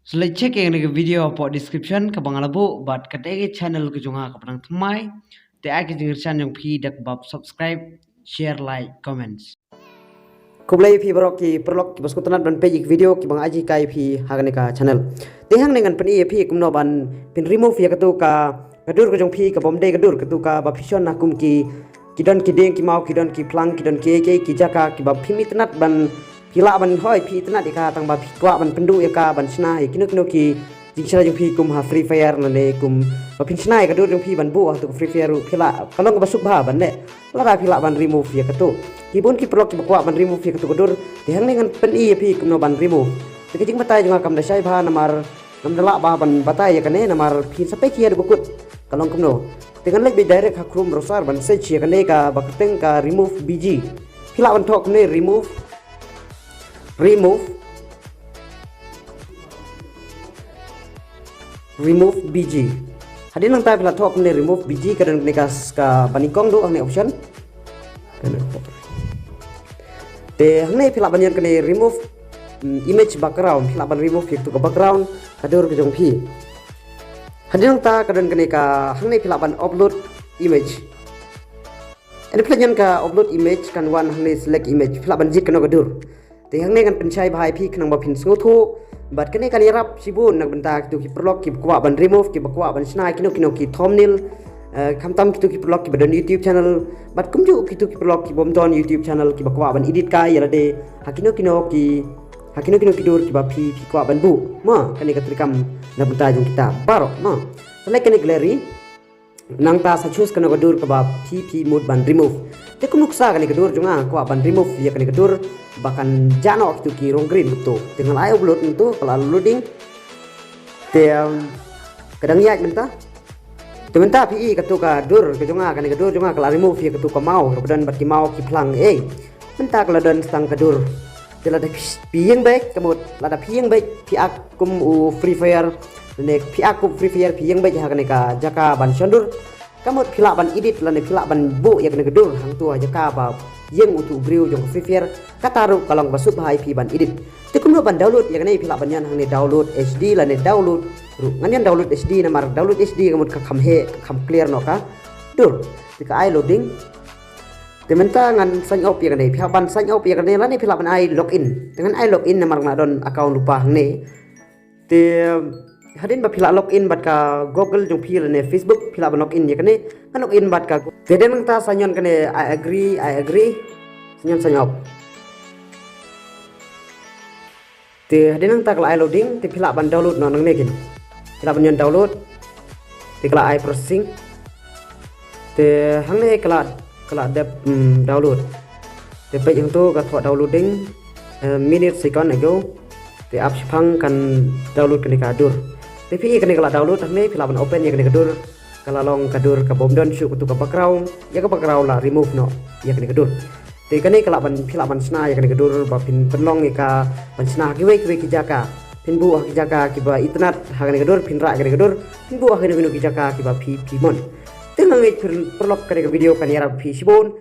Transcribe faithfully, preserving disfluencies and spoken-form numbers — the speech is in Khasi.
So leit check ïa kane ka video hapoh description kaba nga la buh bad kata ka channel ka jong nga kaba nang thymmai. Te ai ka jingkyrshan jong phi da kaba subscribe, share, like, comments. Khublei phi baroh ki paralok kiba sngewtynnat ban peit ïa ki video kiba nga ai jinghikai phi ha kane ka channel. Te hangne ngan pyni ïa phi kumno ban phin remove ïa katu ka ka dur ka jong phi kaba ym dei ka dur, katu kaba phi shon ha kum ki ki don ki dieng ki maw, ki don ki phlang, ki don ki ki ki jaka kiba phim itynnat ban phi lah ban hoi phi itynnat ïa ka tang ba phi kwah ban pynduh ïa ka ban shna ïa kino kino ki jingshna jong phi kum ha Free Fire lane kum ba phin shna ïa ka dur jong phi ban buh ha tu ka Free Fire ruh phi lah ka long kaba suk bha ban leh. Lada phi lah ban remove ïa katu. Ki bun ki paralok kiba kwah ban remove ïa katu ka dur. Te hangne ngan pyni ïa phi kumno ban remove. Te ka jingbatai jong nga kam da shai bha namar ngam da lah bha ban batai ïa kane namar phin sa peit ïa da ba kut ka long kumno. Te ngan leit beit direct ha Chrome browser ban search ïa kane kaba kyrteng ka remove B G. Phi lah ban thoh kumne remove remove remove B G. Hadien nangta phi lah thoh kumne remove B G ka don kane ka ka ba nyngkong duh hangne option. Te hangne phi lah ban ïoh kane remove mm, image background, phi lah ban remove ïa katu ka background ka dur ka jong phi. Hadien nangta ka don kane ka hangne phi lah ban upload image. Ynda phi lah ïoh ka upload image kan wan hangne select image, phi lah ban jied kano ka dur. Te hangne ngan pynshai bha ïa phi khnang ba phin sngewthuh. Bad kane kan ïarap shibun na ka bynta kitu ki paralok kiba kwah ban remove, kiba kwah ban shna kino kino ki thumbnail. Eh, khamtam kitu ki paralok kiba don YouTube channel. Bad kumjuh kitu ki paralok kiba ym don YouTube channel kiba kwah ban edit kai ïa lade ha kino kino ki ha kino kino ki dur kiba phi phi kwah ban buh. Ma kane ka treikam na ka bynta jong kita baroh ma. Select kane gallery. Nangta sa choose kano ka dur kaba phi phi mut ban remove. Te kumno ksa kane ka dur jong nga kwah ban remove ïa kane ka dur ba kan jah noh kitu ki rong green tu. Te nga la ai upload tu ka la loading. Te um, ka dang ïaid mynta. Te mynta phi i katu ka dur ka jong nga kane ka dur jong nga ka la remove ïa katu ka maw kaba don bad ki maw ki phlang ei. Mynta ka la don tang ka dur. Te lada phi ïeng beit ka mut lada phi ïeng beit phi ak kum u Free Fire. Lane phi ak kum Free Fire phi ïeng beit ha kane ka jaka ban shon dur. Ka mut phi lah ban edit lane phi lah ban buh ïa kane ka dur hangtu ha jaka ba ïeng utu u briew jong ka Free Fire. Kata ruh ka long ba suk bha ïa phi ban edit. Te kumno ban download ïa kane phi lah ban ïoh hangne download H D lane download ruh ngan ïoh download H D namar download H D ka mut ka kham heh ka kham clear noh ka dur. Te ka ai loading. Te mynta ngan sign up ïa kane phi hap ban sign up ïa kane lane phi lah ban ai login. Te ngan ai login namar nga don account lypa hangne. Te hadien ba phi lah login bad ka Google jong phi lane Facebook phi lah ban login ïa kane. Ngan login bad ka. Te hadien nangta sa ïoh kane I agree, I agree. Sa ïoh sign up. Te hadien nangta ka la ai loading te phi lah ban download noh nangne kin. Phi lah ban ïoh download. Te ka la ai processing. Te hangne ka la ka la dep mm, download. Te peit hangtu ka thoh downloading eh, minute second ago. Te ap shipang kan download kane ka dur. Te phi i kane ka la download hangne phi lah ban open ïa kane ka dur. Ka la long ka dur kaba ym don shuh katu ka background. Ïa ka background la remove noh ïa kane ka dur. Te kane ka lah ban phi lah ban shna ïa kane ka dur ba phin pynlong ïa ka ban shna ha kiwei kiwei ki jaka. Phin buh ha ki jaka kiba itynnat ha kane ka dur phin rah ïa kane ka dur. Phin buh ha kino kino ki jaka kiba phi phi mon. Te nga ngeit phi paralok kane ka video kan ïarap phi shibun.